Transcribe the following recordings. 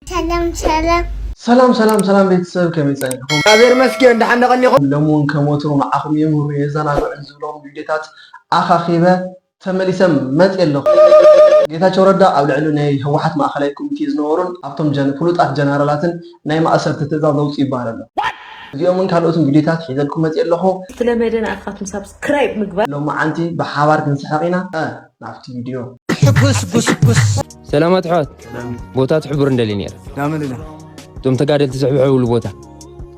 ሰላም ሰላም ሰላም ሰላም ሰላም ቤተሰብ፣ ከመይ ጸኒሕኩም? እግዚኣብሔር ይመስገን፣ ደሓን ዶ ቀኒኹም? ሎም እውን ከም ወትሩ ንዓኹም የምህሩ፣ የዘናግዑን ዝብሎም ቪድዮታት ኣኻኺበ ተመሊሰ መጽየ ኣለኹ። ጌታቸው ረዳ ኣብ ልዕሊ ናይ ህወሓት ማእኸላይ ኮሚቴ ዝነበሩን ኣብቶም ጀን-፣ ፍሉጣት ጀነራላትን ናይ ማእሰርቲ ትእዛዝ ኣውፅኡ ይበሃል ኣሎ። እዚኦምን ካልኦትን ቪድዮታት ሒዘልኩም መፅየ ኣለኹ። ዝተለመደ ንኣኻትኩም ሳብስክራይብ ምግባር። ሎማዓንቲ ብሓባር ክንስሕቕ ኢና። እ፣ ናብቲ ቪድዮ። ሰላማት ኣሕዋት፣ ቦታ ትሕብሩ እንደሊ ነይረ። ናመን ኢና እቶም ተጋደልቲ ዝሕብሐብሉ ቦታ።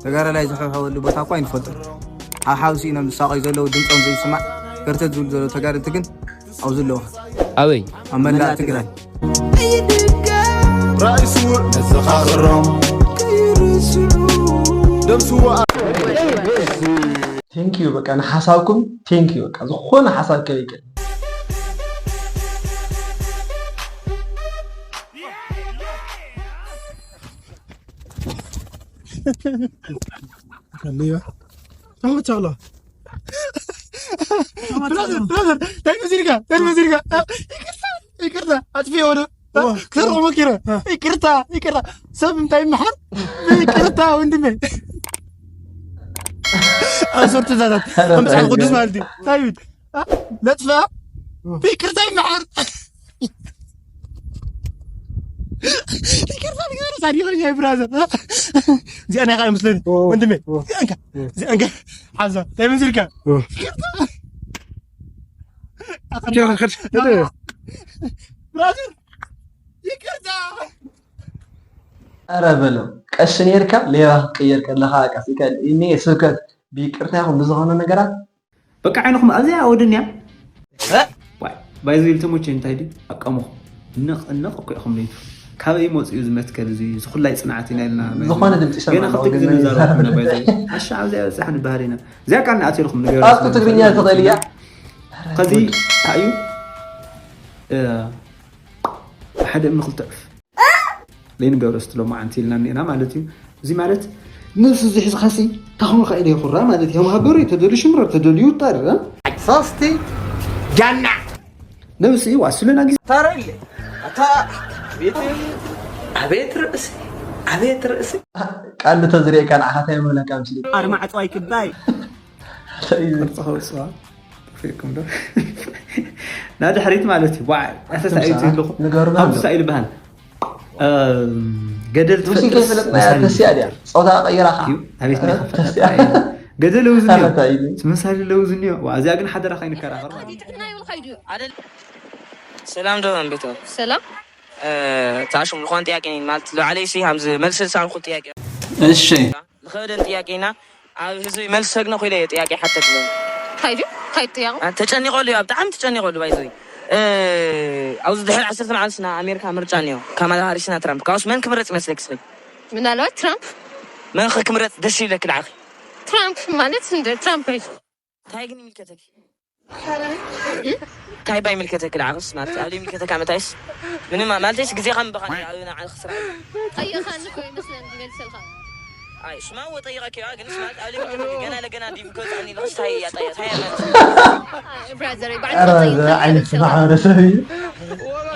ተጋዳላይ ዝሕብሐበሉ ቦታ እኳ ኣይንፈልጦ። ሓሓው ስኢኖም ዝሳቐዩ ዘለዉ ድምፆም ዘይስማዕ ከርተት ዝብሉ ዘለዉ ተጋደልቲ ግን ኣብዚ ኣለዉ። ኣበይ? ኣብ መላእ ትግራይ። ራእይ ስውእ ነዘኻኽሮም ደም ስውኣ ቴንኪዩ በቃ ንሓሳብኩም ቴንኪዩ በቃ ዝኾነ ሓሳብ ከይቅር ተመቻሎ ብራዘር ብራዘር እንታይ መሲልካ እንታይ መሲልካ ይቅርታ ይቅርታ ኣጥፊ ወደ ክሰርቆ መኪረ ይቅርታ ይቅርታ ሰብ እንታይ ይመሓር ይቅርታ ወንድሜ ኣሰርቱ ዛታት ኣምሳል ቅዱስ ማለት እዩ ታይት ለጥፋ ይቅርታ ይመሓር ይቅርታ ንገሩ ሳዲቆ ያ ብራዘር እዚኣ ናይ ካይ ምስለኒ ወንድሜ እዚኣንካ እዚኣንካ ሓዛ እንታይ መሲልካ ብራዘር ይቅርታ ኧረ በለው ቀስ ነርካ ሌባ ክትቅየር ከለኻ ቀስ ኢልካ እኔ ስብከት ብይቅርታ ይኹን ብዝኾነ ነገራት በቃ ዓይንኹም ኣብዚኣ ኣወድንያ ባይ ዝብል ተሞቸ እንታይ ድዩ ኣቃምኹም እነቕ እነቕ እኮ ኢኹም ለይቱ ካበይ መፅኡ እዚ መትከል እዚ ዝኹላይ ፅንዓት ኢና ኢልና ዝኾነ ድምፂ ይሰማዕ ገና ኣለዎ፣ ክልተ ግዜ ግን ንዛረብ ዘይዛረብ ኩና ነገር ባይ የለን። ኣሻ ኣብዚኣ በፃሕ ንባህር ኢና እዚኣ ቃል ንኣትልኩም ጣፍጡ ትግርኛ ትኽእል እያ ከዚ እንታይ እዩ እ፣ ብሓደ እምኒ ክልተ ዕፍ ዘይንገብረ ስቲ ሎማዓንቲ ኢልና እኒአና ማለት እዩ እዚ ማለት ነብሱ ዝሕዝኻሲ ታኹም ኸኢለ ይኹራ ማለት እዩ ሃገሩ ተደልዩ ሽምረ ተደልዩ ይውጣር እ? ሶስቲ ጃና ነብሲ እዩ ዋስለና ግዜ ታረለ ኣታ ቤት ኣቤት ርእሲ ኣቤት ርእሲ ቃል ተዝሪእካ ንዓኻ እንታይ ምብለካ ምስሊ ኣርማዕፃይ ክባይ ቅርፂ ከውፅዋ ፊኩም ዶ ናድሕሪት ማለት እዩ ዋ ተሳኢሉ ኣለኹ ንገሩና ኣብዚ ሳኢሉ በሃል ገደል ሉሲ ትፈጥርስ ከይፈለጥና እያ መሳሊ ተሲያ ድያ ጾታ ቀይራ ኸዓ እዩ ኣቤት ናይ ተሲያ ከፈታ ገደል ውዝኒ ተረታ እዩ መሳሊ ለውዝኒ ዋ እዚኣ ግን ሓደራ ከይንከራኸር ማለት እዩ ጥዕና ይብልካ እዩ ድዩ ሰላም ዶ ቤቶ ሰላም ታሽም ዝኾን ጥያቄ ማለት ልዓለይ ሲ ሃምዚ መልሲ ዝሰኣንኩ ጥያቄ እሺ ዝኸበደን ጥያቄና ኣብ ህዝቢ መልሲ ሰግነ ኮይለ እየ ጥያቄ ሓተት እንታይ ድዩ እንታይ ጥያቄ ተጨኒቐሉ እዩ ብጣዕሚ ተጨኒቐሉ ባይዘይ ኣብዚ ድሕሪ ዓሰርተ መዓልቲ ና ኣሜሪካ ምርጫ እኒኦ ካማላ ሃሪስና ትራምፕ ካብስ መን ክምረፅ ይመስለክ ስበይ ምናልባት ትራምፕ መን ክምረፅ ደስ ይብለክ ንዓኺ ትራምፕ ማለት እንደ ትራምፕ እዩ እንታይ ግን ይምልከተኪ እንታይ ባይ ምልከተኪ ንዓኽስ ማለት ኣብ ይምልከተካ መታይስ ምንም ማለትስ ግዜኻ ምበኻ ኣብ ንዓል ክስራ ጠየኻኒ እኮ ይመስለኒ ዝመልሰልካ ኣይ ስማ ወጠይቐኪ ግን ስማ ኣብ ይምልከተኪ ገና ለገና ዲም ከወፅኣኒ ለኽስታይ እያ ጠያ ታይ ማለት ብራዘር ኧረ ዓይነት ማሕበረሰብ እዩ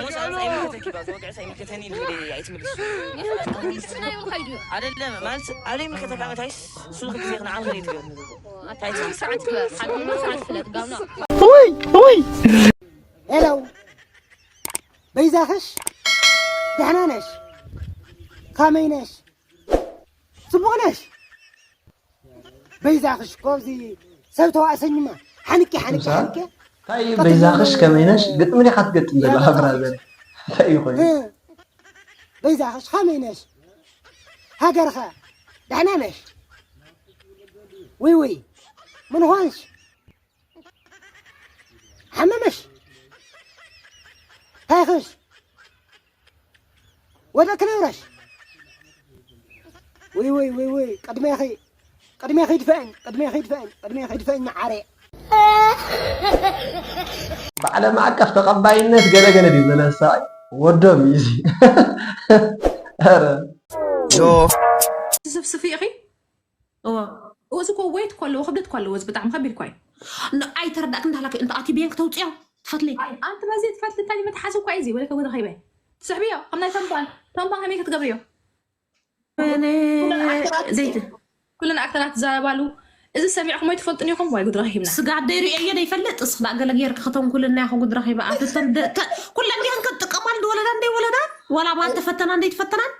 ሞሳንስ ኣይምልከተኪ ባ ዝወግዕስ ኣይምልከተኒ ልብል ኣይትምልስ ጥዕና ይብልካ እዩ ድዩ ኣደለም ማለት ኣብ ይምልከተካ መታይስ ሱልክ ግዜ ክንዓል ከይት እንታይ ትብል ሰዓት ግበር ሓድና ሰዓት ፍለጥ ጋብና ውይ ውይ ሄሎ በይዛኽሽ ደሕና ነሽ ካመይ ነሽ ጽቡቕ ነሽ በይዛኽሽ እኮ ኣብዚ ሰብ ተዋእሰኝማ ሓንቂ ሓንቂ ሓንቂ እንታይ እዩ በይዛኽሽ ከመይ ነሽ ግጥሚ ዲኻ ትገጥም ዘለኻ ብራዘር እንታይ እዩ ኮይኑ በይዛኽሽ ከመይ ነሽ ሃገርኸ ደሕና ነሽ ውይ ውይ ምን ሆንሽ ሓመመሽ ታይኽሽ ወደ ክነብረሽ ውይ ውይ ውይ ውይ ቅድሜኺ ቅድሜኺ ይድፈእን ቅድሜኺ ይድፈእን ቅድሜኺ ይድፈእን መዓረ ብዓለም ዓቀፍ ተቐባይነት ገለገለ ድዩ ዘለሳ ወዶም እዩ እዚ ኧረ ትስፍስፊ ኢኺ እዋ እወዚ ኮ ወይት ኮ ኣለዎ ክብደት ኮ ኣለዎ እዚ ብጣዕሚ ከቢድ ኮ እዩ ኣይተረዳእክ እንዳሃላከ እንተ ኣቲ ብየን ክተውፅዮ ትፈትሊ ኣንቲ በዚ ትፈትሊ እንታይ መትሓዚ እኳ እዩ እዚ ወለከ ወደ ከይበ ትስሕብዮ ከም ናይ ተንባን ተንባን ከመይ ክትገብርዮ ወይኔ፣ ዘይት ኩለን ኣክተራት ትዛረባሉ። እዚ ሰሚዕኩም ኣይትፈልጡን ኢኹም ወይ? ጉድ ረኺብና። ስጋ ኣደይ ርእየ ዘይፈልጥ እስኽ ዳ ገለ ጌርካ ከተንኩልና ኢኹ። ጉድ ረኺባ ኣትተን ኩለን ዲያን ከጥቀማል ዝወለዳ እንደይ ወለዳ ዋላ ባ ተፈተና እንደይ ትፈተናን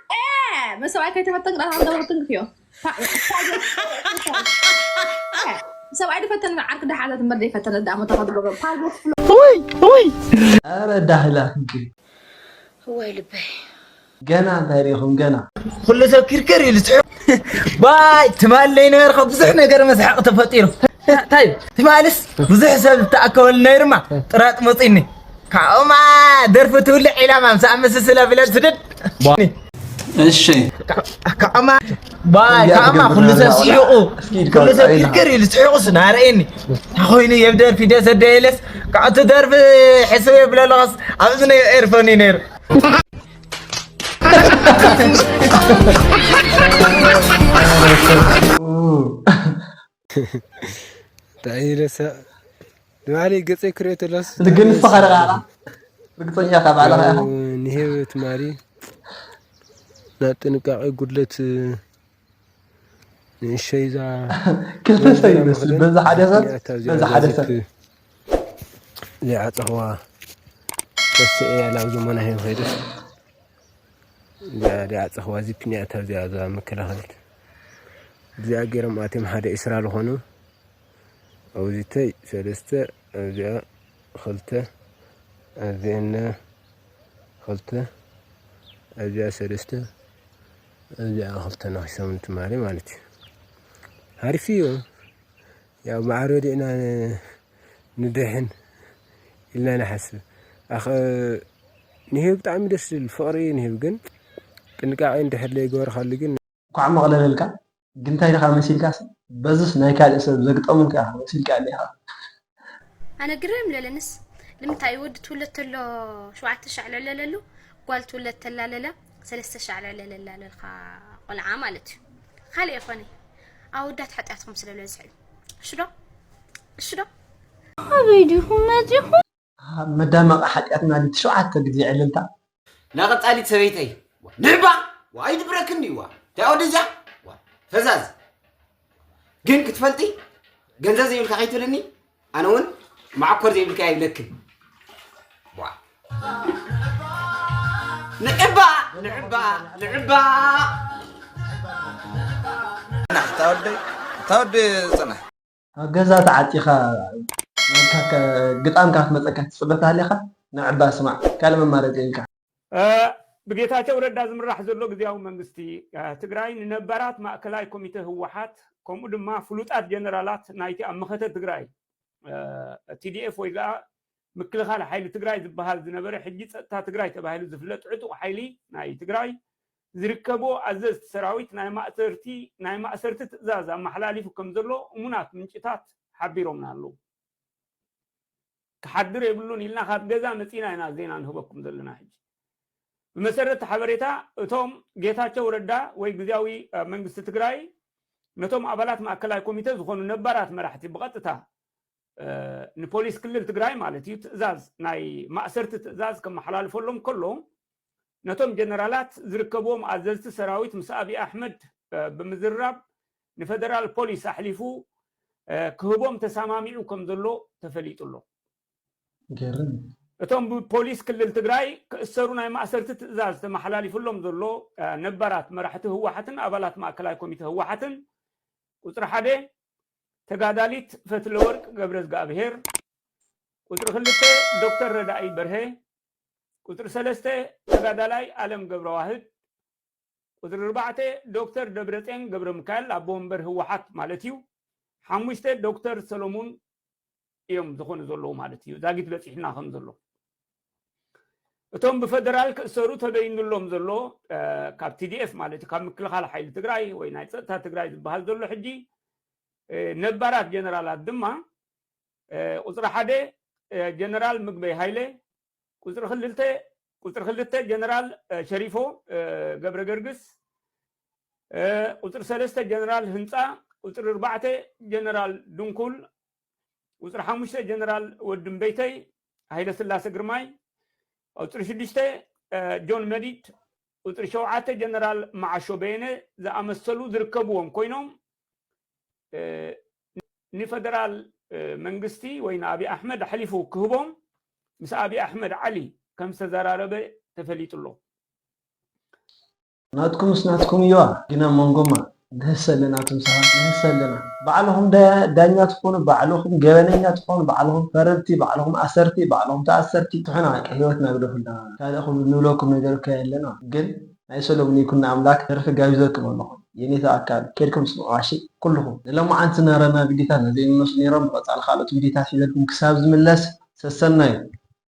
መሰብኣይ ከይተፈተን ቅዳታ ተፈተን ክትዮ ሰብኣይ ድፈተን ዓርክ ደሓዘት እምበር ዘይፈተነ ዳ መተኸ ድገበ ፓርጎ ፍሎ ውይ ውይ ኧረ ዳህላ እንጂ እዋይ ልበይ ገና እንታይ ሪኢኹም ገና ኩሉ ሰብ ኪርክር ኢሉ ስሑ ባይ ትማል ለይነበርካ ብዙሕ ነገር መስሓቕ ተፈጢሩ እንታይ ትማልስ ብዙሕ ሰብ ዝተኣከበሉ ነይሩማ ጥራጥ መፂኒ ካብኡማ ደርፊ ትብልዕ ኢላማ ምስ ኣመሰስላ ብለድ ስደድ እሺ ካብኡማ ባይ ካብኡማ ኩሉ ሰብ ስሒቑ ኩሉ ሰብ ኪርክር ኢሉ ስሒቑስ ናረኤኒ ኮይኑ የብ ደርፊ ደሰደየለስ ካብቲ ደርፊ ሕስብ የብለለኸስ ኣብዚ ናይ ኤርፎን እዩ ነይሩ እንታይ ኢለሳ ንባዕለይ ገፀይ ክሪኦ ተለስ ግን ፈኸረቃ ርግፀኛ ካብ ባዕልኻ ኢኻ ንሄብ ትማሊ ናይ ጥንቃቄ ጉድለት ንእሸይ እዛ ክልተ ሰብ ይመስል በዛ ሓደ ሰብ በዛ ሓደ ሰብ ዘይዓፀኽዋ ተስአ ያላ ኣብዚ መናሄብ ከይደስ እዚኣ ዲኣ ፀኽዋ እዚ ፒኒያታ እዚኣ እዛ መከላኸልት እዚኣ ገይሮም ኣትዮም ሓደ ዒስራ ዝኾኑ ኣብዚተይ ሰለስተ ኣብዚኣ ክልተ ኣብዚአነ ክልተ ኣብዚኣ ሰለስተ ኣብዚኣ ክልተ ነኺሶም ትማሊ ማለት እዩ። ሓሪፍ እዩ። ያው ማዕረ ወዲእና ንድሕን ኢልና ንሓስብ። ኣኸ ንህብ ብጣዕሚ ደስ ዝብል ፍቕሪ እዩ ንህብ ግን ጥንቃቄ እንድሕር ዘይገበርካሉ ግን እንኳዕ መቕለለልካ ግን እንታይ ኢኻ መሲልካስ በዝስ ናይ ካልእ ሰብ ዘግጠሙልካ ኢኻ መሲልካ ኣለኻ ኣነ ግርም ለለንስ ንምንታይ ወዲ ትውለድ ተሎ ሸውዓተ ሻዕ ለለለሉ ጓል ትውለድ ተላ ለለ ሰለስተ ሻዕ ለለለላ ለልካ ቆልዓ ማለት እዩ ካልእ የኾነ ኣወዳት ሓጢኣትኩም ስለ ለዝሕል እሽዶ እሽዶ ኣበይ ዲኹም መፂኹም መዳመቂ ሓጢኣትና ድቲ ሸውዓተ ግዜ ዕልልታ ናቐጻሊት ሰበይተይ ንዕባ ዋይ ድብረክን ድዋ እንታይ ወደዚያ ፈዛዝ ግን ክትፈልጢ ገንዘብ ዘይብልካ ከይትብልኒ ኣነ እውን መዓኮር ዘይብልካ ይብለክን ንዕባ ንዕባ ንዕባ ታወዲ ታወዲ ፅናሕ ኣብ ገዛ ተዓጢኻ ግጣምካ ክትመፀካ ትፅበ ተሃሊኻ ንዕባ ስማዕ ካልእ መማረፂ የብልካ ብጌታቸው ረዳ ዝምራሕ ዘሎ ግዜያዊ መንግስቲ ትግራይ ንነባራት ማእከላይ ኮሚተ ህወሓት ከምኡ ድማ ፍሉጣት ጀነራላት ናይቲ ኣብ መኸተ ትግራይ ቲዲኤፍ ወይ ከዓ ምክልኻል ሓይሊ ትግራይ ዝበሃል ዝነበረ ሕጂ ፀጥታ ትግራይ ተባሂሉ ዝፍለጥ ዕጡቕ ሓይሊ ናይ ትግራይ ዝርከብዎ ኣዘዝቲ ሰራዊት ናይ ማእሰርቲ ናይ ማእሰርቲ ትእዛዝ ኣመሓላሊፉ ከም ዘሎ እሙናት ምንጭታት ሓቢሮምና ኣለዉ። ክሓድር የብሉን ኢልና ካብ ገዛ መፂና ኢና ዜና ንህበኩም ዘለና ሕጂ ብመሰረት ሓበሬታ እቶም ጌታቸው ረዳ ወይ ግዜያዊ መንግስቲ ትግራይ ነቶም ኣባላት ማእከላይ ኮሚተ ዝኾኑ ነባራት መራሕቲ ብቐጥታ ንፖሊስ ክልል ትግራይ ማለት እዩ ትእዛዝ ናይ ማእሰርቲ ትእዛዝ ከመሓላልፈሎም ከሎ ነቶም ጀነራላት ዝርከብዎም ኣዘዝቲ ሰራዊት ምስ ኣብይ ኣሕመድ ብምዝራብ ንፈደራል ፖሊስ ኣሕሊፉ ክህቦም ተሰማሚዑ ከም ዘሎ ተፈሊጡ ኣሎ። እቶም ብፖሊስ ክልል ትግራይ ክእሰሩ ናይ ማእሰርቲ ትእዛዝ ተመሓላሊፍሎም ዘሎ ነባራት መራሕቲ ህወሓትን ኣባላት ማእከላይ ኮሚተ ህወሓትን ቁፅሪ ሓደ ተጋዳሊት ፈትለወርቅ ገብረዝግኣብሄር፣ ቁፅሪ ክልተ ዶክተር ረዳኢ በርሀ፣ ቁፅሪ ሰለስተ ተጋዳላይ ኣለም ገብረዋህድ፣ ቁፅሪ ኣርባዕተ ዶክተር ደብረፅዮን ገብረሚካኤል ኣቦ ወንበር ህወሓት ማለት እዩ። ሓሙሽተ ዶክተር ሰሎሙን እዮም ዝኾኑ ዘለዉ ማለት እዩ። ዛጊት በፂሕና ከም ዘሎ እቶም ብፈደራል ክእሰሩ ተበይኑሎም ዘሎ ካብ ቲዲኤፍ ማለት እዩ ካብ ምክልኻል ሓይሊ ትግራይ ወይ ናይ ፀጥታ ትግራይ ዝበሃል ዘሎ ሕጂ ነባራት ጀነራላት ድማ ቁፅሪ ሓደ ጀነራል ምግበይ ሃይለ ቁፅሪ ክልተ ቁፅሪ ክልተ ጀነራል ሸሪፎ ገብረ ገርግስ ቁፅሪ ሰለስተ ጀነራል ህንፃ ቁፅሪ ኣርባዕተ ጀነራል ድንኩል ቁፅሪ ሓሙሽተ ጀነራል ወድምበይተይ ሃይለስላሰ ግርማይ ቁፅሪ ሽዱሽተ ጆን መዲድ ቁፅሪ ሸውዓተ ጀነራል መዓሾ በየነ ዝኣመሰሉ ዝርከብዎም ኮይኖም ንፈደራል መንግስቲ ወይ ንኣብይ ኣሕመድ ኣሕሊፉ ክህቦም ምስ ኣብይ ኣሕመድ ዓሊ ከም ዝተዘራረበ ተፈሊጡ ኣሎ። ናትኩምስ ናትኩም እዩዋ ግና መንጎማ ንህሰለ ናቱም ሰባት ንህሰለና ባዕልኹም ዳኛ ትኾኑ ባዕልኹም ገበነኛ ትኾኑ ባዕልኹም ፈረድቲ ባዕልኹም ኣሰርቲ ባዕልኹም ተኣሰርቲ ትሕና በቃ ህይወትና ግደፉልና ካልእኹም ንብለኩም ነገር ከ የለና ግን ናይ ሰሎሙን ይኩን ኣምላክ ደርፊ ጋቢዘኩም ኣለኹ የኔታ ኣካል ኬድኩም ስምዑ እሺ ኩልኹም ንሎማዓንቲ ዝነበረና ቪዲዮታት ነዚኦም ይመስሉ ነይሮም ብቐፃሊ ካልኦት ቪዲዮታት ሒዘልኩም ክሳብ ዝምለስ ሰሰናዩ